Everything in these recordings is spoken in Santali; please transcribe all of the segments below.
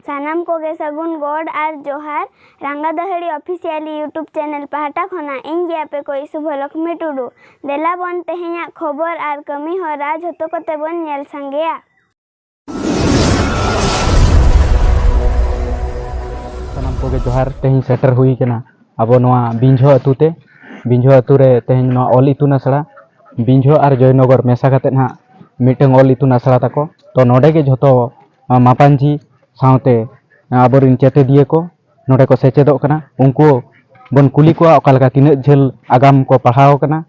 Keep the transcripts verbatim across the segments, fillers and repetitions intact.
ᱥᱟᱱᱟᱢ ᱠᱚᱜᱮ ᱥᱟᱹᱜᱩᱱ ᱜᱚᱰ ᱟᱨ ᱡᱚᱦᱟᱨ᱾ ᱨᱟᱸᱜᱟ ᱫᱟᱹᱦᱟᱹᱲᱤ ᱚᱯᱷᱤᱥᱤᱭᱟᱞᱤ YouTube ᱪᱮᱱᱮᱞ ᱯᱟᱦᱴᱟ ᱠᱷᱚᱱᱟᱜ ᱤᱧ ᱜᱮ ᱟᱯᱮ ᱠᱚ ᱥᱩᱵᱷᱚᱞᱚᱠᱷᱢᱤ ᱴᱩᱰᱩ᱾ ᱫᱮᱞᱟ ᱵᱚᱱ ᱛᱮᱦᱮᱧᱟᱜ ᱠᱷᱚᱵᱚᱨ ᱟᱨ ᱠᱟᱹᱢᱤ ᱦᱚᱨᱟ ᱡᱷᱚᱛᱚ ᱠᱚᱛᱮ ᱵᱚᱱ ᱧᱮᱞ ᱥᱟᱸᱜᱮᱭᱟ᱾ ᱥᱟᱱᱟᱢ ᱠᱚᱜᱮ ᱡᱚᱦᱟᱨ᱾ ᱛᱮᱦᱮᱧ ᱥᱮᱴᱮᱨ ᱦᱩᱭ ᱠᱟᱱᱟ ᱟᱵᱚ ᱱᱚᱣᱟ ᱵᱤᱧᱡᱷᱚ ᱟᱹᱛᱩ ᱛᱮ᱾ ᱵᱤᱧᱡᱷᱚ ᱟᱹᱛᱩ ᱨᱮ ᱛᱮᱦᱮᱧ ᱱᱚᱣᱟ ᱚᱞ ᱤᱛᱩᱱ ᱟᱥᱲᱟ, ᱵᱤᱧᱡᱷᱚ ᱟᱨ ᱡᱚᱭᱱᱚᱜᱚᱨ ᱢᱮᱥᱟ ᱠᱟᱛᱮᱫ ᱦᱟᱸᱜ ᱢᱤᱫᱴᱟᱝ ᱚᱞ ᱤᱛᱩᱱ ᱟᱥᱲᱟ ᱛᱟᱠᱚ᱾ ᱛᱚ ᱱᱚᱰᱮ ᱜᱮ ᱡᱷᱚᱛᱚ ᱢᱟᱯᱟᱧᱡᱷᱤ ᱥᱟᱶᱛᱮ ᱟᱵᱚᱨᱮᱱ ᱪᱮᱛᱮᱫᱤᱭᱟᱹ ᱠᱚ ᱱᱚᱰᱮ ᱠᱚ ᱥᱮᱪᱮᱫᱚᱜ ᱠᱟᱱᱟ, ᱩᱱᱠᱩ ᱵᱚᱱ ᱠᱩᱞᱤ ᱠᱚᱣᱟ ᱚᱠᱟ ᱞᱮᱠᱟ ᱛᱤᱱᱟᱹᱜ ᱡᱷᱟᱹᱞ ᱟᱜᱟᱢ ᱠᱚ ᱯᱟᱲᱦᱟᱣ ᱠᱟᱱᱟ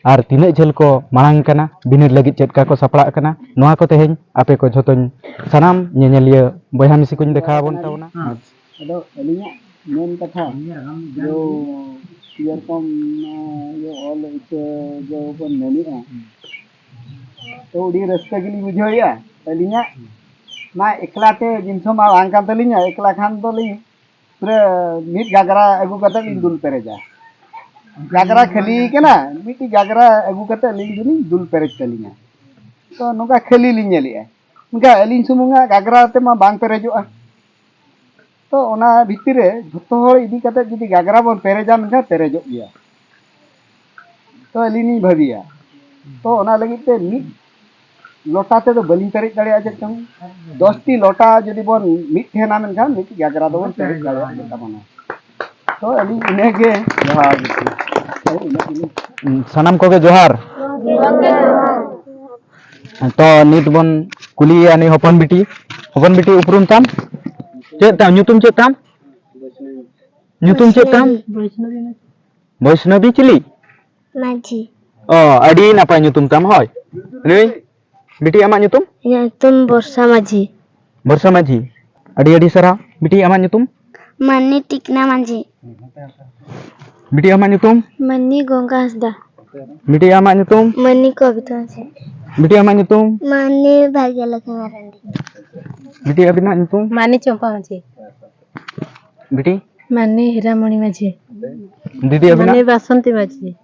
ᱟᱨ ᱛᱤᱱᱟᱹᱜ ᱡᱷᱟᱹᱞ ᱠᱚ ᱢᱟᱲᱟᱝ ᱠᱟᱱᱟ ᱵᱤᱱᱤᱰ ᱞᱟᱹᱜᱤᱫ ᱪᱮᱫ ᱞᱮᱠᱟ ᱠᱚ ᱥᱟᱯᱲᱟᱜ ᱠᱟᱱᱟ, ᱱᱚᱣᱟ ᱠᱚ ᱛᱮᱦᱮᱧ ᱟᱯᱮ ᱠᱚ ᱡᱷᱚᱛᱚᱧ ᱥᱟᱱᱟᱢ ᱧᱮᱧᱮᱞᱤᱭᱟᱹ ᱵᱚᱭᱦᱟ ᱢᱤᱥᱤ ᱠᱚᱧ ᱫᱮᱠᱷᱟᱣ ᱟᱵᱚᱱ ᱛᱟᱵᱚᱱᱟ᱾ ᱟᱫᱚ ᱟᱹᱞᱤᱧᱟᱜ ᱢᱮᱱ ᱠᱟᱛᱷᱟ ᱫᱚ ᱡᱮᱨᱚᱠᱚᱢ ᱤᱭᱟᱹ ᱚᱞ ᱤᱛᱟᱹ ᱡᱮ ᱵᱚᱱ ᱢᱮᱱᱮᱜᱼᱟ, ᱛᱚ ᱟᱹᱰᱤ ᱨᱟᱹᱥᱠᱟᱹ ᱜᱮᱞᱤᱧ ᱵᱩᱡᱷᱟᱹᱣᱮᱜᱼᱟ᱾ ᱟᱹᱞᱤᱧᱟᱜ ᱢᱟ ᱮᱠᱞᱟ ᱛᱮ ᱡᱤᱱᱤᱥ ᱢᱟ ᱵᱟᱝ ᱠᱟᱱ ᱛᱟᱹᱞᱤᱧᱟ, ᱮᱠᱞᱟ ᱠᱷᱟᱱ ᱫᱚᱞᱤᱧ ᱯᱩᱨᱟᱹ ᱢᱤᱫ ᱜᱷᱟᱜᱽᱨᱟ ᱟᱹᱜᱩ ᱠᱟᱛᱮ ᱞᱤᱧ ᱫᱩᱞ ᱯᱮᱨᱮᱡᱟ᱾ ᱜᱷᱟᱜᱽᱨᱟ ᱠᱷᱟᱹᱞᱤ ᱠᱟᱱᱟ, ᱢᱤᱫᱴᱤᱡ ᱜᱷᱟᱜᱽᱨᱟ ᱟᱹᱜᱩ ᱠᱟᱛᱮ ᱟᱹᱞᱤᱧ ᱫᱚᱞᱤᱧ ᱫᱩᱞ ᱯᱮᱨᱮᱡ ᱛᱟᱹᱞᱤᱧᱟ᱾ ᱛᱚ ᱱᱚᱝᱠᱟ ᱠᱷᱟᱹᱞᱤ ᱞᱤᱧ ᱧᱮᱞᱮᱜᱼᱟ, ᱢᱮᱱᱠᱷᱟᱱ ᱟᱹᱞᱤᱧ ᱥᱩᱢᱩᱝᱟᱜ ᱜᱷᱟᱜᱽᱨᱟ ᱛᱮᱢᱟ ᱵᱟᱝ ᱯᱮᱨᱮᱡᱚᱜᱼᱟ᱾ ᱛᱚ ᱚᱱᱟ ᱵᱷᱤᱛᱤᱨ ᱨᱮ ᱡᱷᱚᱛᱚ ᱦᱚᱲ ᱤᱫᱤ ᱠᱟᱛᱮ ᱡᱩᱫᱤ ᱜᱷᱟᱜᱽᱨᱟ ᱵᱚᱱ ᱯᱮᱨᱮᱡᱟ, ᱢᱮᱱᱠᱷᱟᱱ ᱯᱮᱨᱮᱡᱚᱜ ᱜᱮᱭᱟ᱾ ᱛᱚ ᱟᱹᱞᱤᱧ ᱞᱤᱧ ᱵᱷᱟᱹᱵᱤᱭᱟ, ᱛᱚ ᱚᱱᱟ ᱞᱟᱹᱜᱤᱫ ᱛᱮ ᱢᱤᱫ ᱞᱚᱴᱟ ᱛᱮᱫᱚ ᱵᱟᱹᱞᱤᱧ ᱯᱮᱨᱮᱡ ᱫᱟᱲᱮᱭᱟᱜᱼᱟ᱾ ᱪᱮᱫ ᱪᱚᱝ ᱫᱚᱥ ᱴᱤ ᱞᱚᱴᱟ ᱡᱩᱫᱤ ᱵᱚᱱ ᱢᱤᱫ ᱴᱷᱮᱱᱟ, ᱢᱮᱱᱠᱷᱟᱱ ᱢᱤᱫᱴᱤᱡ ᱜᱷᱟᱜᱽᱨᱟ ᱫᱚᱵᱚᱱ ᱯᱮᱨᱮᱡ ᱫᱟᱲᱮᱭᱟᱜ ᱜᱮ ᱛᱟᱵᱚᱱᱟ᱾ ᱛᱚ ᱟᱹᱞᱤᱧ ᱤᱱᱟᱹᱜᱮ, ᱡᱚᱦᱟᱨ ᱜᱮ᱾ ᱦᱳᱭ, ᱤᱱᱟᱹ ᱜᱮᱞᱤᱧ ᱥᱟᱱᱟᱢ ᱠᱚᱜᱮ ᱡᱚᱦᱟᱨ᱾ ᱛᱚ ᱱᱤᱛ ᱵᱚᱱ ᱠᱩᱞᱤᱭᱮᱭᱟ ᱱᱩᱭ ᱦᱚᱯᱚᱱ ᱵᱤᱴᱤ᱾ ᱦᱚᱯᱚᱱ ᱵᱤᱴᱤ, ᱩᱯᱨᱩᱢ ᱛᱟᱢ? ᱪᱮᱫ ᱛᱟᱢ ᱧᱩᱛᱩᱢ, ᱪᱮᱫ ᱛᱟᱢ? ᱧᱩᱛᱩᱢ ᱪᱮᱫ ᱛᱟᱢ? ᱵᱳᱭᱥᱱᱚᱵᱤ᱾ ᱵᱳᱭᱥᱱᱚᱵᱤ ᱪᱤᱞᱤ? ᱢᱟᱹᱡᱷᱤ᱾ ᱚ, ᱟᱹᱰᱤ ᱱᱟᱯᱟᱭ ᱧᱩᱛᱩᱢ ᱛᱟᱢ᱾ ᱦᱳᱭ, ᱱᱩᱭ ᱵᱤᱴᱤ, ᱟᱢᱟᱜ ᱧᱩᱛᱩᱢ? ᱤᱧᱟᱹᱜ ᱧᱩᱛᱩᱢ ᱵᱚᱨᱥᱟ ᱢᱟᱹᱡᱷᱤ᱾ ᱵᱚᱨᱥᱟ ᱢᱟᱹᱡᱷᱤ, ᱟᱹᱰᱤ ᱟᱹᱰᱤ ᱥᱟᱨᱦᱟᱣ᱾ ᱵᱤᱴᱤ, ᱟᱢᱟᱜ ᱧᱩᱛᱩᱢ? ᱢᱟᱹᱱᱤ ᱴᱤᱠᱱᱟ ᱢᱟᱹᱡᱷᱤ᱾ ᱵᱤᱴᱤ, ᱟᱢᱟᱜ ᱧᱩᱛᱩᱢ? ᱢᱟᱹᱱᱤ ᱜᱚᱝᱜᱟ ᱦᱟᱸᱥᱫᱟ᱾ ᱵᱤᱴᱤ, ᱟᱢᱟᱜ ᱧᱩᱛᱩᱢ? ᱢᱟᱹᱱᱤ ᱠᱚᱵᱤᱛᱟ ᱢᱟᱹᱡᱷᱤ᱾ ᱵᱤᱴᱤ, ᱟᱢᱟᱜ ᱧᱩᱛᱩᱢ? ᱢᱟᱹᱱᱤ ᱵᱷᱟᱜᱽᱭᱚᱞᱚᱠᱷᱢᱤ ᱢᱟᱨᱟᱱᱰᱤ᱾ ᱵᱤᱴᱤ, ᱟᱹᱵᱤᱱᱟᱜ ᱧᱩᱛᱩᱢ? ᱢᱟᱹᱱᱤ ᱪᱚᱢᱯᱟ ᱢᱟᱹᱡᱷᱤ᱾ ᱵᱤᱴᱤ? ᱢᱟᱹᱱᱤ ᱦᱤᱨᱟᱢᱚᱬᱤ ᱢᱟᱹᱡᱷᱤ᱾ ᱫᱤᱫᱤ, ᱟᱹᱵᱤᱱᱟᱜ? ᱢᱟᱹᱱᱤ ᱵᱟᱥᱚᱱᱛᱤ ᱢᱟᱹᱡᱷᱤ᱾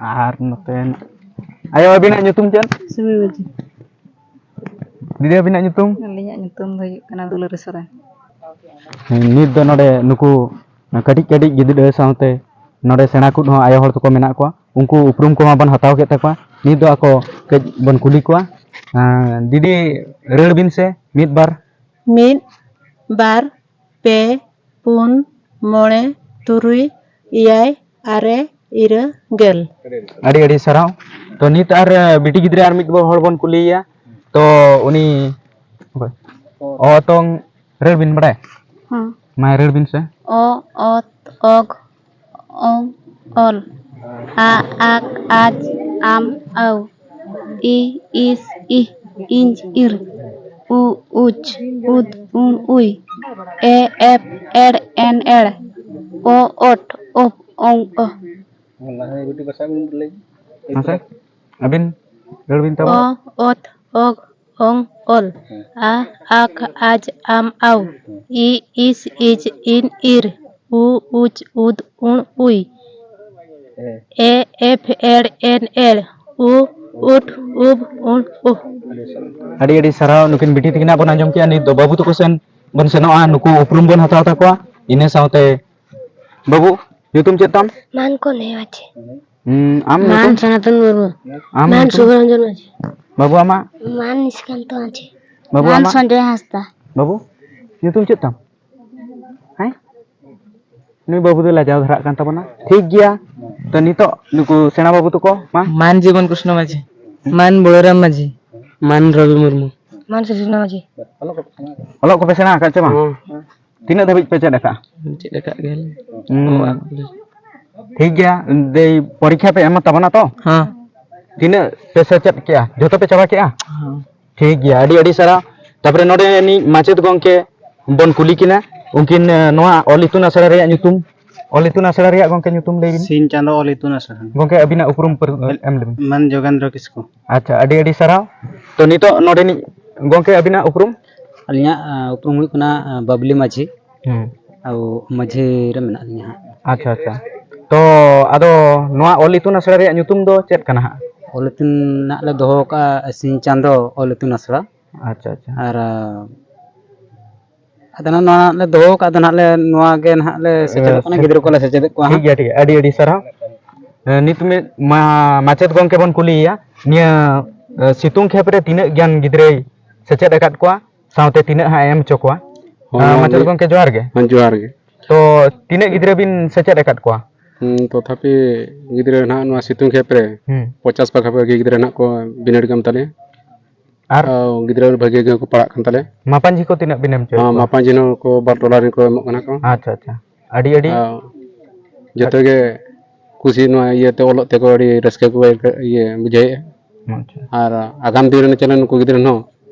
ᱟᱨ ᱱᱚᱛᱮ ᱟᱭᱳ, ᱟᱹᱵᱤᱱᱟᱜ ᱧᱩᱛᱩᱢ ᱪᱮᱫ? ᱥᱩᱢᱤ ᱢᱟᱹᱡᱷᱤ᱾ ᱫᱤᱫᱤ, ᱟᱹᱵᱤᱱᱟᱜ ᱧᱩᱛᱩᱢ? ᱟᱹᱞᱤᱧᱟᱜ ᱧᱩᱛᱩᱢ ᱫᱚ ᱦᱩᱭᱩᱜ ᱠᱟᱱᱟ ᱫᱩᱞᱟᱹᱲᱤ ᱥᱚᱨᱮᱱ᱾ ᱦᱮᱸ, ᱱᱤᱛ ᱫᱚ ᱱᱚᱰᱮ ᱱᱩᱠᱩ ᱠᱟᱹᱴᱤᱡ ᱠᱟᱹᱴᱤᱡ ᱜᱤᱫᱽᱨᱟᱹ ᱥᱟᱶᱛᱮ ᱱᱚᱰᱮ ᱥᱮᱬᱟ ᱠᱩᱫ ᱦᱚᱸ ᱟᱭᱳ ᱦᱚᱲ ᱛᱟᱠᱚ ᱢᱮᱱᱟᱜ ᱠᱚᱣᱟ, ᱩᱱᱠᱩ ᱩᱯᱨᱩᱢ ᱠᱚᱦᱚᱸ ᱵᱚᱱ ᱦᱟᱛᱟᱣ ᱠᱮᱫ ᱛᱟᱠᱚᱣᱟ᱾ ᱱᱤᱛ ᱫᱚ ᱟᱠᱚ ᱠᱟᱹᱡ ᱵᱚᱱ ᱠᱩᱞᱤ ᱠᱚᱣᱟ᱾ ᱟᱸ, ᱫᱤᱫᱤ, ᱨᱟᱹᱲ ᱵᱤᱱ ᱥᱮ ᱢᱤᱫ ᱵᱟᱨ᱾ ᱢᱤᱫ, ᱵᱟᱨ, ᱯᱮ, ᱯᱩᱱ, ᱢᱚᱬᱮ, ᱛᱩᱨᱩᱭ, ᱮᱭᱟᱭ, ᱟᱨᱮ, ᱤᱨᱟᱹ, ᱜᱮᱞ᱾ ᱟᱹᱰᱤ ᱟᱹᱰᱤ ᱥᱟᱨᱦᱟᱣ᱾ ᱛᱚ, ᱱᱤᱛ ᱟᱨ, ᱟᱸ, ᱵᱤᱴᱤ ᱜᱤᱫᱽᱨᱟᱹ ᱟᱨ ᱢᱤᱫ ᱦᱚᱲ ᱵᱚᱱ ᱠᱩᱞᱤᱭᱮᱭᱟ᱾ ᱛᱚ, ᱩᱱᱤ ᱚᱠᱚᱭ? ᱚᱛᱚᱝ ᱨᱟᱹᱲ ᱵᱤᱱ ᱵᱟᱲᱟᱭᱟ? ᱦᱮᱸ᱾ ᱢᱟ ᱨᱟᱹᱲ ᱵᱤᱱ ᱥᱮ᱾ ᱚ, ᱚᱛ, ᱚᱜ, ᱚᱝ, ᱚᱞ᱾ ᱟ, ᱟᱠ, ᱟᱡ, ᱟᱢ, ᱟᱹᱣ᱾ ᱤ, ᱤᱥ, ᱤᱦ, ᱤᱧ, ᱤᱨ᱾ ᱩ, ᱩᱪ, ᱩᱫ, ᱩᱬ, ᱩᱭ᱾ ᱮ, ᱮᱯ, ᱮᱲ, ᱮᱱ, ᱮᱲ᱾ ᱚ, ᱚᱴ, ᱚᱯ, ᱚᱝ, ᱚ᱾ ᱢᱟᱥᱮ, ᱟᱹᱵᱤᱱ ᱨᱟᱹᱲ ᱵᱤᱱ ᱛᱟᱵᱚᱱ᱾ ᱚ, ᱚᱛ, ᱚᱜ, ᱚᱝ, ᱚᱞ᱾ ᱟ, ᱟᱠ, ᱟᱡ, ᱟᱢ, ᱟᱣ᱾ ᱤ, ᱤᱥ, ᱤᱡ, ᱤᱱ, ᱤᱨ᱾ ᱩ, ᱩᱪ, ᱩᱫ, ᱩᱬ, ᱩᱭ᱾ ᱮ, ᱮᱯ, ᱮᱲ, ᱮᱱ, ᱮᱲ᱾ ᱩ, ᱩᱴ, ᱩᱵ, ᱩᱬ, ᱩᱦ᱾ ᱟᱹᱰᱤ ᱟᱹᱰᱤ ᱥᱟᱨᱦᱟᱣ᱾ ᱱᱩᱠᱤᱱ ᱵᱤᱴᱤ ᱛᱟᱹᱠᱤᱱᱟᱜ ᱵᱚᱱ ᱟᱸᱡᱚᱢ ᱠᱮᱜᱼᱟ᱾ ᱱᱤᱛ ᱫᱚ ᱵᱟᱹᱵᱩ ᱛᱟᱠᱚ ᱥᱮᱱ ᱵᱚᱱ ᱥᱮᱱᱚᱜᱼᱟ, ᱱᱩᱠᱩ ᱩᱯᱨᱩᱢ ᱵᱚᱱ ᱦᱟᱛᱟᱣ ᱛᱟᱠᱚᱣᱟ, ᱤᱱᱟᱹ ᱥᱟᱶᱛᱮ ᱵᱟᱹᱵᱩ, ᱧᱩᱛᱩᱢ ᱪᱮᱫ ᱛᱟᱢ? ᱢᱟᱱ ᱠᱚᱱᱮ ᱢᱟᱹᱡᱷᱤ᱾ ᱦᱩᱸ, ᱟᱢ ᱢᱟᱱ ᱧᱩᱛᱩᱢ? ᱥᱚᱱᱟᱛᱚᱱ ᱢᱩᱨᱢᱩ᱾ ᱟᱢ ᱢᱟᱱ ᱧᱩᱛᱩᱢ? ᱥᱩᱵᱷᱚᱨᱚᱧᱡᱚᱱ ᱢᱟᱹᱡᱷᱤ᱾ ᱵᱟᱹᱵᱩ, ᱟᱢᱟᱜ? ᱢᱟᱱ ᱱᱤᱥᱠᱟᱱᱛᱚ ᱢᱟᱹᱡᱷᱤ᱾ ᱵᱟᱹᱵᱩ, ᱢᱟᱱ ᱟᱢᱟᱜ? ᱥᱚᱧᱡᱚᱭ ᱦᱟᱸᱥᱫᱟ᱾ ᱵᱟᱹᱵᱩ, ᱧᱩᱛᱩᱢ ᱪᱮᱫ ᱛᱟᱢ? ᱦᱮᱸ? ᱱᱩᱭ ᱵᱟᱹᱵᱩ ᱫᱚ ᱞᱟᱡᱟᱣ ᱫᱷᱟᱨᱟᱜ ᱠᱟᱱ ᱛᱟᱵᱚᱱᱟ᱾ ᱴᱷᱤᱠ ᱜᱮᱭᱟ᱾ ᱛᱚ, ᱱᱤᱛᱚᱜ ᱱᱩᱠᱩ ᱥᱮᱬᱟ ᱵᱟᱹᱵᱩ ᱛᱟᱠᱚ, ᱢᱟ᱾ ᱢᱟᱱ ᱡᱤᱵᱚᱱ ᱠᱨᱤᱥᱱᱚ ᱢᱟᱹᱡᱷᱤ᱾ ᱢᱟᱱ ᱵᱚᱲᱚᱨᱟᱢ ᱢᱟᱹᱡᱷᱤ᱾ ᱢᱟᱱ ᱨᱚᱵᱤ ᱢᱩᱨᱢᱩ᱾ ᱢᱟᱱ ᱥᱩᱥᱤᱞ ᱢᱟᱹᱡᱷᱤ᱾ ᱚᱞᱚᱜ ᱠᱚᱯᱮ ᱥᱮᱬᱟ ᱟᱠᱟᱫ ᱪᱮ ᱵᱟᱝ? ᱦᱮᱸ᱾ ᱛᱤᱱᱟᱹᱜ ᱫᱷᱟᱹᱵᱤᱡ ᱯᱮ ᱪᱮᱫ ᱟᱠᱟᱫᱼᱟ? ᱪᱮᱫ ᱟᱠᱟᱫ ᱜᱮᱭᱟᱞᱮ᱾ ᱦᱩᱸ᱾ ᱚ, ᱟᱜ ᱞᱮ᱾ ᱴᱷᱤᱠ ᱜᱮᱭᱟ, ᱫᱮᱭ ᱯᱚᱨᱤᱠᱠᱷᱟ ᱯᱮ ᱮᱢ ᱛᱟᱵᱚᱱᱟ ᱛᱚ? ᱦᱮᱸ᱾ ᱛᱤᱱᱟᱹᱜ ᱯᱮ ᱥᱮᱪᱮᱫ ᱠᱮᱜᱼᱟ? ᱡᱚᱛᱚ ᱯᱮ ᱪᱟᱵᱟ ᱠᱮᱜᱼᱟ? ᱦᱮᱸ᱾ ᱴᱷᱤᱠ ᱜᱮᱭᱟ, ᱟᱹᱰᱤ ᱟᱹᱰᱤ ᱥᱟᱨᱦᱟᱣ᱾ ᱛᱟᱯᱚᱨᱮ ᱱᱚᱰᱮ ᱨᱤᱱᱤᱡ ᱢᱟᱪᱮᱫ ᱜᱚᱢᱠᱮ ᱵᱚᱱ ᱠᱩᱞᱤ ᱠᱤᱱᱟ, ᱩᱱᱠᱤᱱ, ᱮ, ᱱᱚᱣᱟ ᱚᱞ ᱤᱛᱩᱱ ᱟᱥᱲᱟ ᱨᱮᱭᱟᱜ ᱧᱩᱛᱩᱢ, ᱚᱞ ᱤᱛᱩᱱ ᱟᱥᱲᱟ ᱨᱮᱭᱟᱜ ᱜᱚᱢᱠᱮ ᱧᱩᱛᱩᱢ ᱞᱟᱹᱭ ᱵᱤᱱ᱾ ᱥᱤᱧ ᱪᱟᱸᱫᱚ ᱚᱞ ᱤᱛᱩᱱ ᱟᱥᱲᱟ᱾ ᱜᱚᱢᱠᱮ, ᱟᱹᱵᱤᱱᱟᱜ ᱩᱯᱨᱩᱢ ᱯᱟᱹᱨ-, ᱮᱢ ᱞᱮᱵᱤᱱ᱾ ᱢᱟᱱ ᱡᱳᱜᱮᱱᱫᱨᱚ ᱠᱤᱥᱠᱩ᱾ ᱟᱪᱪᱷᱟ, ᱟᱹᱰᱤ ᱟᱹᱰᱤ ᱥᱟᱨᱦᱟᱣ᱾ ᱛᱚ, ᱱᱤᱛᱚᱜ ᱱᱚᱰᱮᱱᱤᱡ ᱜᱚᱢᱠᱮ, ᱟᱹᱵᱤᱱᱟᱜ ᱩᱯᱨᱩᱢ? ᱟᱹᱞᱤᱧᱟᱜ, ᱟ, ᱩᱯᱨᱩᱢ ᱦᱩᱭᱩᱜ ᱠᱟᱱᱟ, ᱟ, ᱵᱟᱵᱞᱤ ᱢᱟᱹᱡᱷᱤ᱾ ᱦᱩᱸ᱾ ᱟᱵᱚ ᱢᱟᱹᱡᱷᱤ ᱨᱮ ᱢᱮᱱᱟᱜ ᱞᱤᱧᱟ ᱦᱟᱸᱜ᱾ ᱟᱪᱪᱷᱟ, ᱟᱪᱪᱷᱟ᱾ ᱛᱚ, ᱟᱫᱚ ᱱᱚᱣᱟ ᱚᱞ ᱤᱛᱩᱱ ᱟᱥᱲᱟ ᱨᱮᱭᱟᱜ ᱧᱩᱛᱩᱢ ᱫᱚ ᱪᱮᱫ ᱠᱟᱱᱟ ᱦᱟᱸᱜ? ᱚᱞ ᱤᱛᱩᱱ ᱱᱟᱜ ᱞᱮ ᱫᱚᱦᱚ ᱟᱠᱟᱫᱼᱟ ᱥᱤᱧ ᱪᱟᱸᱫᱚ ᱚᱞ ᱤᱛᱩᱱ ᱟᱥᱲᱟ᱾ ᱟᱪᱪᱷᱟ, ᱟᱪᱪᱷᱟ᱾ ᱟᱨ ᱟᱫᱚ ᱱᱟᱦᱟᱜ ᱱᱚᱣᱟ ᱞᱮ ᱫᱚᱦᱚ ᱠᱟᱜᱼᱟ, ᱟᱫᱚ ᱱᱟᱦᱟᱜ ᱞᱮ ᱱᱚᱣᱟ ᱜᱮ ᱱᱟᱦᱟᱜ ᱞᱮ ᱥᱮᱪᱮᱫᱚᱜ ᱠᱟᱱᱟ, ᱜᱤᱫᱽᱨᱟᱹ ᱠᱚᱞᱮ ᱥᱮᱪᱮᱫᱮᱫ ᱠᱚᱣᱟ ᱴᱷᱤᱠ ᱦᱟᱸᱜ᱾ ᱜᱮᱭᱟ, ᱴᱷᱤᱠ ᱜᱮᱭᱟ, ᱟᱹᱰᱤ ᱟᱹᱰᱤ ᱥᱟᱨᱦᱟᱣ᱾ ᱮ, ᱱᱤᱛ ᱢᱤᱫ ᱢᱟ-, ᱢᱟᱪᱮᱫ ᱜᱚᱢᱠᱮ ᱵᱚᱱ ᱠᱩᱞᱤᱭᱮᱭᱟ, ᱱᱤᱭᱟᱹ, ᱮ, ᱥᱤᱛᱩᱝ ᱠᱷᱮᱯ ᱨᱮ ᱛᱤᱱᱟᱹᱜ ᱜᱟᱱ ᱜᱤᱫᱽᱨᱟᱹᱭ ᱥᱮᱪᱮᱫ ᱟᱠᱟᱫ ᱠᱚᱣᱟ, ᱥᱟᱶᱛᱮ ᱛᱤᱱᱟᱹᱜ ᱦᱟᱸᱜ ᱮ ᱮᱢ ᱦᱚᱪᱚ ᱠᱚᱣᱟ? ᱦᱳᱭ, ᱮ, ᱢᱟᱪᱮᱫ ᱢᱤᱫ ᱜᱚᱢᱠᱮ, ᱡᱚᱦᱟᱨ ᱜᱮ᱾ ᱦᱮᱸ, ᱡᱚᱦᱟᱨ ᱜᱮ᱾ ᱛᱚ, ᱛᱤᱱᱟᱹᱜ ᱜᱤᱫᱽᱨᱟᱹ ᱵᱤᱱ ᱥᱮᱪᱮᱫ ᱟᱠᱟᱫ ᱠᱚᱣᱟ? ᱦᱩᱸ, ᱛᱚᱛᱷᱟᱯᱤ ᱜᱤᱫᱽᱨᱟᱹ ᱱᱟᱦᱟᱜ ᱱᱚᱣᱟ ᱥᱤᱛᱩᱝ ᱠᱷᱮᱯ ᱨᱮ ᱦᱩᱸ᱾ ᱯᱚᱧᱪᱟᱥ ᱯᱟᱠᱷᱟ ᱯᱟᱠᱷᱤ ᱜᱤᱫᱽᱨᱟᱹ ᱱᱟᱦᱟᱜ ᱠᱚ ᱵᱤᱱᱤᱰ ᱠᱟᱱ ᱛᱟᱞᱮᱭᱟ᱾ ᱟᱨ? ᱚ, ᱜᱤᱫᱽᱨᱟᱹ ᱵᱷᱟᱜᱮ ᱜᱮᱠᱚ ᱯᱟᱲᱦᱟᱜ ᱠᱟᱱ ᱛᱟᱞᱮᱭᱟ᱾ ᱢᱟᱯᱟᱧᱡᱤ ᱠᱚ ᱛᱤᱱᱟᱹᱜ ᱵᱤᱱ ᱮᱢ ᱦᱚᱪᱚᱭᱮᱫ ᱦᱚᱸ, ᱠᱚᱣᱟ? ᱢᱟᱯᱟᱧᱡᱤ ᱦᱚᱸ ᱠᱚ ᱵᱟᱨ ᱴᱚᱞᱟ ᱨᱮᱱ ᱠᱚ ᱮᱢᱚᱜ ᱠᱟᱱᱟ ᱠᱚ᱾ ᱟᱪᱪᱷᱟ, ᱟᱪᱪᱷᱟ᱾ ᱟᱹᱰᱤ, ᱟᱹᱰᱤ ᱟᱨ ᱡᱚᱛᱚ ᱜᱮ ᱠᱩᱥᱤ, ᱱᱚᱣᱟ ᱤᱭᱟᱹᱛᱮ ᱚᱞᱚᱜ ᱛᱮᱠᱚ ᱟᱹᱰᱤ ᱨᱟᱹᱥᱠᱟᱹ ᱠᱚ ᱟᱹᱭᱠᱟᱹ-, ᱤᱭᱟᱹ ᱵᱩᱡᱷᱟᱹᱣᱮᱫᱼᱟ᱾ ᱟᱪᱪᱷᱟ᱾ ᱟᱨ ᱟᱜᱟᱢ ᱫᱤᱱ ᱨᱮ ᱪᱟᱞᱟᱜ ᱱᱩᱠᱩ ᱜᱤᱫᱽᱨᱟᱹ ᱦᱚᱸ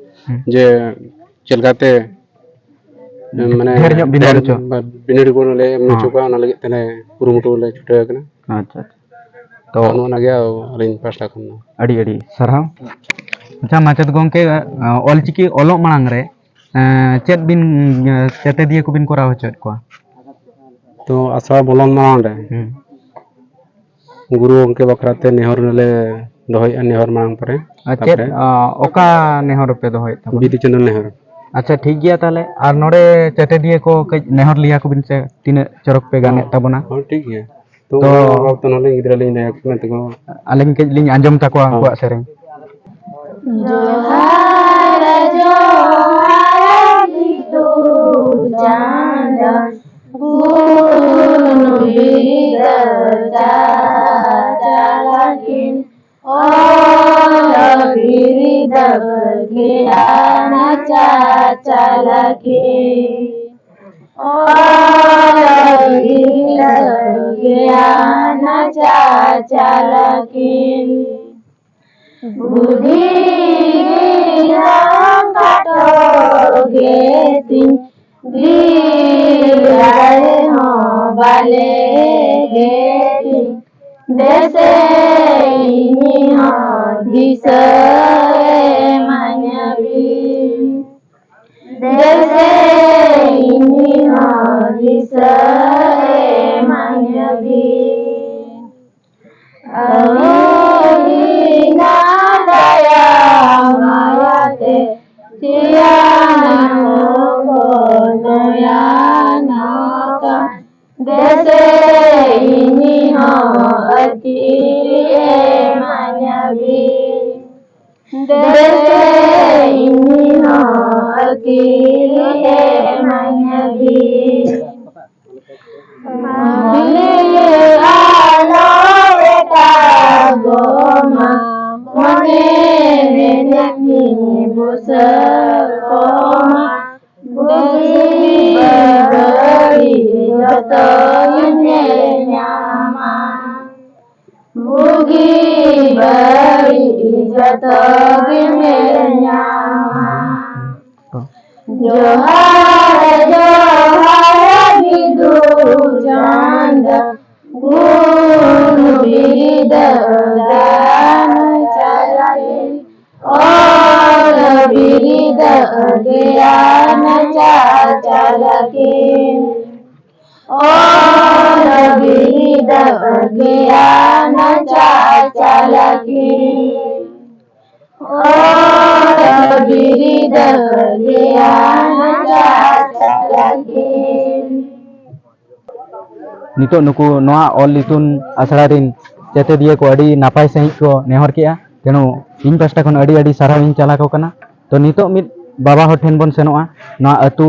ᱦᱩᱸ᱾ ᱡᱮ ᱪᱮᱫ ᱞᱮᱠᱟᱛᱮ, ᱢᱟᱱᱮ, ᱰᱷᱮᱨ ᱧᱚᱜ ᱵᱤᱱᱤᱰ ᱰᱷᱮᱨ ᱦᱚᱪᱚ᱾ ᱵᱟ-, ᱵᱤᱱᱤᱰ ᱵᱚᱱ ᱞᱮ ᱮᱢ ᱦᱚᱪᱚ ᱦᱚᱸ᱾ ᱠᱚᱣᱟ, ᱚᱱᱟ ᱞᱟᱹᱜᱤᱫ ᱛᱮᱞᱮ ᱠᱩᱨᱩᱢᱩᱴᱩ ᱞᱮ ᱪᱷᱩᱴᱟᱹᱣ ᱟᱠᱟᱱᱟ᱾ ᱟᱪᱪᱷᱟ, ᱟᱪᱪᱷᱟ᱾ ᱛᱚ, ᱱᱚᱜᱼᱚ ᱱᱟ ᱜᱮ ᱟᱹᱞᱤᱧ ᱯᱟᱦᱴᱟ ᱠᱷᱚᱱ ᱫᱚ᱾ ᱟᱹᱰᱤ ᱟᱹᱰᱤ ᱥᱟᱨᱦᱟᱣ᱾ ᱟᱪᱪᱷᱟ, ᱢᱟᱪᱮᱫ ᱜᱚᱢᱠᱮ, ᱚᱞᱪᱤᱠᱤ ᱚᱞᱚᱜ ᱢᱟᱲᱟᱝ ᱨᱮ, ᱮᱸ, ᱪᱮᱫ ᱵᱤᱱ, ᱮᱸ, ᱪᱮᱛᱮᱫᱤᱭᱟᱹ ᱠᱚᱵᱤᱱ ᱠᱚᱨᱟᱣ ᱦᱚᱪᱚᱭᱮᱫ ᱠᱚᱣᱟ? ᱛᱚ, ᱟᱥᱲᱟ ᱵᱚᱞᱚᱱ ᱢᱟᱲᱟᱝ ᱨᱮ ᱦᱩᱸ᱾ ᱜᱩᱨᱩ ᱜᱚᱢᱠᱮ ᱵᱟᱠᱷᱨᱟ ᱛᱮ ᱱᱮᱦᱚᱨ ᱞᱮ ᱫᱚᱦᱚᱭᱮᱫᱼᱟ, ᱱᱮᱦᱚᱨ ᱢᱟᱲᱟᱝ ᱯᱚᱨᱮ᱾ ᱟᱨ ᱪᱮᱫ, ᱛᱟᱯᱚᱨᱮ ᱟ, ᱚᱠᱟ ᱱᱮᱦᱚᱨ ᱯᱮ ᱫᱚᱦᱚᱭᱮᱫ ᱛᱟᱵᱚᱱᱟ? ᱵᱤᱫᱩ ᱪᱟᱸᱫᱟᱱ ᱱᱮᱦᱚᱨ᱾ ᱟᱪᱪᱷᱟ, ᱴᱷᱤᱠ ᱜᱮᱭᱟ ᱛᱟᱦᱚᱞᱮ᱾ ᱟᱨ ᱱᱚᱰᱮ ᱪᱮᱛᱮᱫᱤᱭᱟᱹ ᱠᱚ ᱠᱟᱹᱡ ᱱᱮᱦᱚᱨ ᱞᱮᱭᱟ ᱠᱚᱵᱤᱱ ᱥᱮ, ᱛᱤᱱᱟᱹᱜ ᱪᱚᱨᱚᱠ ᱯᱮ ᱜᱟᱱᱮᱫ ᱛᱟᱵᱚᱱᱟ᱾ ᱦᱚᱸ, ᱴᱷᱤᱠ ᱜᱮᱭᱟ᱾ ᱛᱚ, ᱛᱚ, ᱚᱱᱟ ᱵᱟᱵᱚᱫ ᱛᱮ ᱱᱚᱰᱮ ᱜᱤᱫᱽᱨᱟᱹ ᱞᱤᱧ ᱞᱟᱹᱭ ᱟᱠᱚ ᱠᱟᱱᱟ, ᱛᱚ, ᱟᱹᱞᱤᱧ ᱠᱟᱹᱡ ᱞᱤᱧ ᱟᱸᱡᱚᱢ ᱛᱟᱠᱚᱣᱟ ᱦᱚᱸ᱾ ᱩᱱᱠᱩᱣᱟᱜ ᱥᱮᱨᱮᱧ᱾ ᱡᱚᱦᱟᱨ ᱡᱚᱦᱟᱨ ᱵᱤᱫᱩ ᱪᱟᱸᱫᱟᱱ, ᱜᱩᱱ ᱵᱤᱨᱫᱟᱹ ᱪᱟᱪᱟᱞᱟᱠᱤᱱ, ᱚᱞ ᱵᱤᱨᱫᱟᱹ ᱜᱮᱭᱟᱱ ᱪᱟᱪᱟᱞᱟᱠᱤᱱ, ᱚᱞ ᱵᱤᱨᱫᱟᱹ ᱜᱮᱭᱟᱱ ᱪᱟᱪᱟᱞᱟᱠᱤᱱ᱾ ᱵᱩᱫᱷᱤ ᱜᱮᱭᱟᱱ ᱠᱷᱟᱴᱚ ᱜᱮᱛᱤᱧ, ᱫᱤᱞ ᱨᱮᱦᱚᱸ ᱵᱟᱞᱮ ᱜᱮᱛᱤᱧ, ᱫᱮᱥᱮ ᱤᱧ ᱦᱚᱸ ᱫᱤᱥᱟᱹ ᱮᱢᱟᱹᱧ ᱵᱤᱱ, ᱫᱮᱥᱮ ᱤᱧ ᱦᱚᱸ ᱫᱤᱥᱟᱹ ᱮᱢᱟᱹᱧ ᱵᱤᱱ᱾ ᱟᱹᱵᱤᱱᱟᱜ ᱫᱟᱭᱟ ᱢᱟᱭᱟᱛᱮ ᱱᱚᱭᱟ ᱱᱚᱠᱟ ᱫᱮᱥᱮ ᱤᱧ ᱦᱚᱸ ᱟᱹᱛᱤ ᱮᱢᱟᱧᱟᱵᱤᱱ᱾ ᱫᱮᱥᱮ ᱤᱧ ᱦᱚᱸ ᱟᱹᱛᱤ ᱮᱢᱟᱧᱟᱵᱤᱱ᱾ ᱢᱟᱹᱞᱤ ᱟᱞᱚ ᱮᱴᱟᱜᱚᱜ ᱢᱟ, ᱢᱚᱱᱮ ᱢᱮᱱᱮᱫ ᱢᱤᱫ ᱵᱩᱥᱟᱹᱜ ᱠᱚᱢᱟ᱾ ᱵᱩᱜᱤ ᱵᱟᱹᱲᱤᱡ ᱡᱚᱛᱚ ᱜᱮᱢ ᱧᱮᱞ ᱧᱟᱢᱟ᱾ ᱵᱩᱜᱤ ᱵᱟᱹᱲᱤᱡ ᱡᱚᱛᱚ ᱜᱮᱢ ᱧᱮᱞ ᱧᱟᱢᱟ᱾ ᱡᱚᱦᱟᱨ ᱡᱚᱦᱟᱨ ᱵᱤᱫᱩ ᱪᱟᱸᱫᱟᱱ, ᱜᱩᱱ ᱵᱤᱨᱤᱫᱟᱹ ᱜᱟᱱ ᱪᱟᱞᱟᱠᱤᱱ, ᱚᱞ ᱵᱤᱨᱤᱫᱟᱹ ᱜᱮᱭᱟᱱ ᱪᱟᱪᱟᱞᱟᱠᱤᱱ᱾ ᱚᱞ ᱵᱤᱨᱤᱫ ᱜᱮᱭᱟᱱ ᱪᱟᱪᱟᱞᱟᱠᱤᱱ᱾ ᱚᱞ ᱵᱤᱨᱤᱫ ᱜᱮᱭᱟᱱ ᱪᱟᱪᱟᱞᱟᱠᱤᱱ᱾ ᱱᱤᱛᱚᱜ ᱱᱩᱠᱩ ᱱᱚᱣᱟ ᱚᱞ ᱤᱛᱩᱱ ᱟᱥᱲᱟ ᱨᱤᱱ ᱪᱮᱛᱮᱫᱤᱭᱟᱹ ᱠᱚ ᱟᱹᱰᱤ ᱱᱟᱯᱟᱭ ᱥᱟᱺᱦᱤᱡ ᱠᱚ ᱱᱮᱦᱚᱨ ᱠᱮᱜᱼᱟ, ᱛᱮᱱᱩ ᱤᱧ ᱯᱟᱦᱴᱟ ᱠᱷᱚᱱ ᱟᱹᱰᱤ ᱟᱹᱰᱤ ᱥᱟᱨᱦᱟᱣ ᱤᱧ ᱪᱟᱞ ᱟᱠᱚ ᱠᱟᱱᱟ᱾ ᱛᱚ ᱱᱤᱛᱚᱜ ᱢᱤᱫ ᱵᱟᱵᱟ ᱦᱚᱲ ᱴᱷᱮᱱ ᱵᱚᱱ ᱥᱮᱱᱚᱜᱼᱟ, ᱱᱚᱣᱟ ᱟᱹᱛᱩ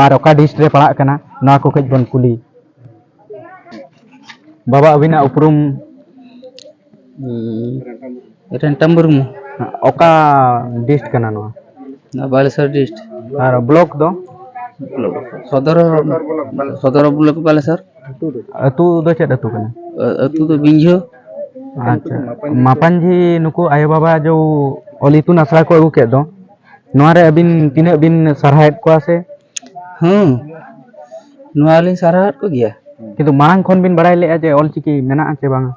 ᱟᱨ ᱚᱠᱟ ᱰᱤᱥᱴ ᱨᱮ ᱯᱟᱲᱟᱜ ᱠᱟᱱᱟ, ᱱᱚᱣᱟ ᱠᱚ ᱠᱟᱹᱡ ᱵᱚᱱ ᱠᱩᱞᱤ᱾ ᱵᱟᱵᱟ, ᱟᱹᱵᱤᱱᱟᱜ ᱩᱯᱨᱩᱢ? ᱦᱩᱸ, ᱨᱮᱱᱴᱟ ᱢᱩᱨᱢᱩ᱾ ᱚᱠᱟ ᱰᱤᱥᱴ ᱠᱟᱱᱟ ᱱᱚᱣᱟ? ᱱᱚᱣᱟ ᱵᱟᱞᱮᱥᱚᱨ ᱰᱤᱥᱴ᱾ ᱟᱨ ᱵᱞᱚᱠ ᱫᱚ? ᱥᱚᱫᱚᱨ, ᱥᱚᱫᱚᱨ ᱵᱞᱚᱠ ᱵᱟᱞᱮᱥᱚᱨ᱾ ᱟᱹᱛᱩ ᱫᱚ ᱪᱮᱫ ᱟᱹᱛᱩ ᱠᱟᱱᱟ? ᱟᱹ-, ᱟᱹᱛᱩ ᱫᱚ ᱵᱤᱧᱡᱷᱟᱹ᱾ ᱟᱪᱪᱷᱟ, ᱢᱟᱯᱟᱧᱡᱷᱤ ᱱᱩᱠᱩ ᱟᱭᱳ ᱵᱟᱵᱟ ᱡᱮ ᱚᱞ ᱤᱛᱩᱱ ᱟᱥᱲᱟ ᱠᱚ ᱟᱹᱜᱩ ᱠᱮᱫ ᱫᱚ, ᱱᱚᱣᱟ ᱨᱮ ᱟᱹᱵᱤᱱ ᱛᱤᱱᱟᱹᱜ ᱵᱤᱱ ᱥᱟᱨᱦᱟᱣᱮᱫ ᱠᱚᱣᱟ ᱥᱮ? ᱦᱮᱸ, ᱱᱚᱣᱟ ᱞᱤᱧ ᱥᱟᱨᱦᱟᱣᱮᱫ ᱠᱚᱜᱮᱭᱟ᱾ ᱠᱤᱱᱛᱩ ᱢᱟᱲᱟᱝ ᱠᱷᱚᱱ ᱵᱤᱱ ᱵᱟᱲᱟᱭ ᱞᱮᱫᱼᱟ ᱡᱮ ᱚᱞᱪᱤᱠᱤ ᱢᱮᱱᱟᱜᱼᱟ ᱪᱮ ᱵᱟᱝᱟ?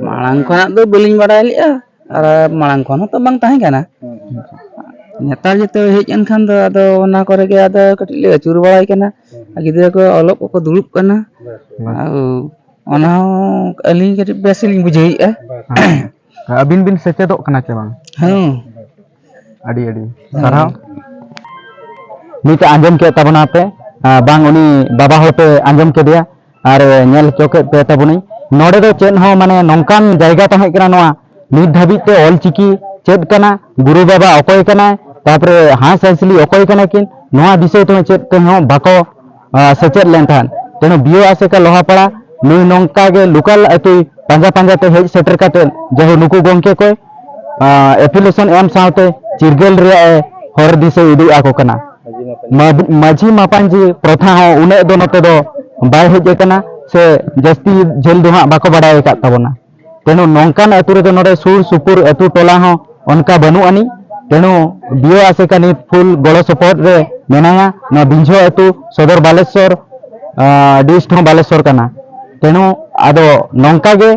ᱢᱟᱲᱟᱝ ᱠᱷᱚᱱᱟᱜ ᱫᱚ ᱵᱟᱹᱞᱤᱧ ᱵᱟᱲᱟᱭ ᱞᱮᱫᱼᱟ, ᱟᱨ ᱢᱟᱲᱟᱝ ᱠᱷᱚᱱ ᱦᱚᱸᱛᱚ ᱵᱟᱝ ᱛᱟᱦᱮᱸ ᱠᱟᱱᱟ᱾ ᱱᱮᱛᱟᱨ ᱡᱮᱛᱮ ᱦᱮᱡ ᱮᱱ ᱠᱷᱟᱱ ᱫᱚ ᱟᱫᱚ ᱚᱱᱟ ᱠᱚᱨᱮ ᱜᱮ ᱟᱫᱚ ᱠᱟᱹᱴᱤᱡ ᱞᱮ ᱟᱹᱪᱩᱨ ᱵᱟᱲᱟᱭ ᱠᱟᱱᱟ᱾ ᱟᱨ ᱜᱤᱫᱽᱨᱟᱹ ᱠᱚ ᱚᱞᱚᱜ ᱠᱚᱠᱚ ᱫᱩᱲᱩᱵ ᱠᱟᱱᱟ᱾ ᱵᱮᱥ᱾ ᱟᱨ ᱚᱱᱟ ᱦᱚᱸ ᱟᱹᱞᱤᱧ ᱠᱟᱹᱴᱤᱡ ᱵᱮᱥ ᱞᱤᱧ ᱵᱩᱡᱷᱟᱹᱣᱮᱫᱼᱟ᱾ ᱟᱹᱵᱤᱱ ᱵᱤᱱ ᱥᱮᱪᱮᱫᱚᱜ ᱠᱟᱱᱟ ᱪᱮ ᱵᱟᱝ? ᱦᱮᱸ᱾ ᱟᱹᱰᱤ ᱟᱹᱰᱤ ᱥᱟᱨᱦᱟᱣ᱾ ᱱᱤᱛ ᱟᱸᱡᱚᱢ ᱠᱮᱫ ᱛᱟᱵᱚᱱᱟ ᱯᱮ, ᱟᱨ ᱵᱟᱝ ᱩᱱᱤ ᱵᱟᱵᱟ ᱦᱚᱲ ᱯᱮ ᱟᱸᱡᱚᱢ ᱠᱮᱫᱮᱭᱟ ᱟᱨ ᱧᱮᱞ ᱦᱚᱪᱚ ᱠᱮᱫ ᱯᱮ ᱛᱟᱵᱚᱱᱟᱹᱧ᱾ ᱱᱚᱰᱮ ᱫᱚ ᱪᱮᱫ ᱦᱚᱸ ᱢᱟᱱᱮ ᱱᱚᱝᱠᱟᱱ ᱡᱟᱭᱜᱟ ᱛᱟᱦᱮᱸ ᱠᱟᱱᱟ ᱱᱚᱣᱟ, ᱱᱤᱛ ᱫᱷᱟᱹᱵᱤᱡ ᱛᱮ ᱚᱞ ᱪᱤᱠᱤ ᱪᱮᱫ ᱠᱟᱱᱟ, ᱜᱩᱨᱩ ᱵᱟᱵᱟ ᱚᱠᱚᱭ ᱠᱟᱱᱟᱭ, ᱛᱟᱨᱯᱚᱨᱮ ᱦᱟᱸᱥ ᱦᱟᱸᱥᱞᱤ ᱚᱠᱚᱭ ᱠᱟᱱᱟ ᱠᱤᱱ, ᱱᱚᱣᱟ ᱵᱤᱥᱚᱭ ᱛᱮᱦᱚᱸ ᱪᱮᱫ ᱛᱮᱦᱚᱸ ᱵᱟᱠᱚ, ᱟ, ᱥᱮᱪᱮᱫ ᱞᱮᱱ ᱛᱟᱦᱮᱸᱫ᱾ ᱛᱮᱱᱩ ᱵᱤᱭᱳ ᱟᱥᱮᱠᱟ ᱞᱳᱦᱟᱯᱟᱲᱟ ᱱᱩᱭ ᱱᱚᱝᱠᱟ ᱜᱮ ᱞᱳᱠᱟᱞ ᱟᱹᱛᱩᱭ ᱯᱟᱸᱡᱟ ᱯᱟᱸᱡᱟ ᱛᱮ ᱦᱮᱡ ᱥᱮᱴᱮᱨ ᱠᱟᱛᱮ ᱡᱟᱦᱳ ᱱᱩᱠᱩ ᱜᱚᱢᱠᱮ ᱠᱚᱭ, ᱟ, ᱮᱯᱞᱤᱠᱮᱥᱚᱱ ᱮᱢ ᱥᱟᱶᱛᱮ ᱪᱤᱨᱜᱟᱹᱞ ᱨᱮᱭᱟᱜ ᱮ ᱦᱚᱨ ᱫᱤᱥᱟᱹ ᱩᱫᱩᱜ ᱟᱠᱚ ᱠᱟᱱᱟ᱾ ᱢᱟᱹᱡᱷᱤ ᱢᱟᱯᱟᱧᱡᱤ ᱯᱨᱚᱛᱷᱟ ᱦᱚᱸ ᱩᱱᱟᱹᱜ ᱫᱚ ᱱᱚᱛᱮ ᱫᱚ ᱵᱟᱭ ᱦᱮᱡ ᱟᱠᱟᱱᱟ, ᱥᱮ ᱡᱟᱹᱥᱛᱤ ᱡᱷᱟᱹᱞ ᱫᱚ ᱦᱟᱸᱜ ᱵᱟᱠᱚ ᱵᱟᱲᱟᱭ ᱟᱠᱟᱫ ᱛᱟᱵᱚᱱᱟ᱾ ᱛᱮᱱᱩ ᱱᱚᱝᱠᱟᱱ ᱟᱹᱛᱩ ᱨᱮᱫᱚ ᱱᱚᱰᱮ ᱥᱩᱨ ᱥᱩᱯᱩᱨ ᱟᱹᱛᱩ ᱴᱚᱞᱟ ᱦᱚᱸ ᱚᱱᱠᱟ ᱵᱟᱹᱱᱩᱜ ᱟᱹᱱᱤᱡ᱾ ᱛᱮᱱᱩ ᱵᱤᱭᱳ ᱟᱥᱮᱠᱟ ᱱᱤᱛ ᱯᱷᱩᱞ ᱜᱚᱲᱚ ᱥᱚᱯᱚᱦᱚᱫ ᱨᱮ ᱢᱮᱱᱟᱭᱟ᱾ ᱱᱚᱣᱟ ᱵᱤᱧᱡᱷᱚ ᱟᱹᱛᱩ ᱥᱚᱫᱚᱨ ᱵᱟᱞᱮᱥᱚᱨ, ᱟ, ᱰᱤᱥᱴ ᱦᱚᱸ ᱵᱟᱞᱮᱥᱚᱨ ᱠᱟᱱᱟ᱾ ᱛᱮᱱᱩ ᱟᱫᱚ ᱱᱚᱝᱠᱟ ᱜᱮ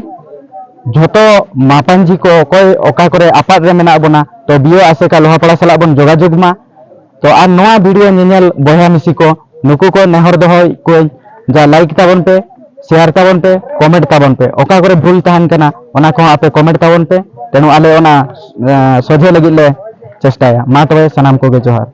ᱡᱷᱚᱛᱚ ᱢᱟᱯᱟᱧᱡᱤ ᱠᱚ ᱚᱠᱚᱭ ᱚᱠᱟ ᱠᱚᱨᱮ ᱟᱯᱟᱫ ᱨᱮ ᱢᱮᱱᱟᱜ ᱵᱚᱱᱟ, ᱛᱚ ᱵᱤᱭᱳ ᱟᱥᱮᱠᱟ ᱞᱳᱦᱟᱯᱟᱲᱟ ᱥᱟᱞᱟᱜ ᱵᱚᱱ ᱡᱳᱜᱟᱡᱳᱜᱽ ᱢᱟ᱾ ᱛᱚ ᱟᱨ ᱱᱚᱣᱟ ᱵᱷᱤᱰᱤᱭᱳ ᱧᱮᱧᱮᱞ ᱵᱚᱭᱦᱟ ᱢᱤᱥᱤ ᱠᱚ, ᱱᱩᱠᱩ ᱠᱚ ᱱᱮᱦᱚᱨ ᱫᱚᱦᱚᱭ ᱠᱚᱣᱟᱧ, ᱡᱟ ᱞᱟᱭᱤᱠ ᱛᱟᱵᱚᱱ ᱯᱮ, ᱥᱮᱭᱟᱨ ᱛᱟᱵᱚᱱ ᱯᱮ, ᱠᱚᱢᱮᱱᱴ ᱛᱟᱵᱚᱱ ᱯᱮ᱾ ᱚᱠᱟ ᱠᱚᱨᱮ ᱵᱷᱩᱞ ᱛᱟᱦᱮᱱ ᱠᱟᱱᱟ ᱚᱱᱟ ᱠᱚᱦᱚᱸ ᱟᱯᱮ ᱠᱚᱢᱮᱱᱴ ᱛᱟᱵᱚᱱ ᱯᱮ᱾ ᱛᱮᱱᱩ ᱟᱞᱮ ᱚᱱᱟ, ᱮ, ᱥᱚᱡᱷᱮ ᱞᱟᱹᱜᱤᱫ ᱞᱮ ᱪᱮᱥᱴᱟᱭᱟ᱾ ᱢᱟ ᱛᱚᱵᱮ ᱥᱟᱱᱟᱢ ᱠᱚᱜᱮ ᱡᱚᱦᱟᱨ᱾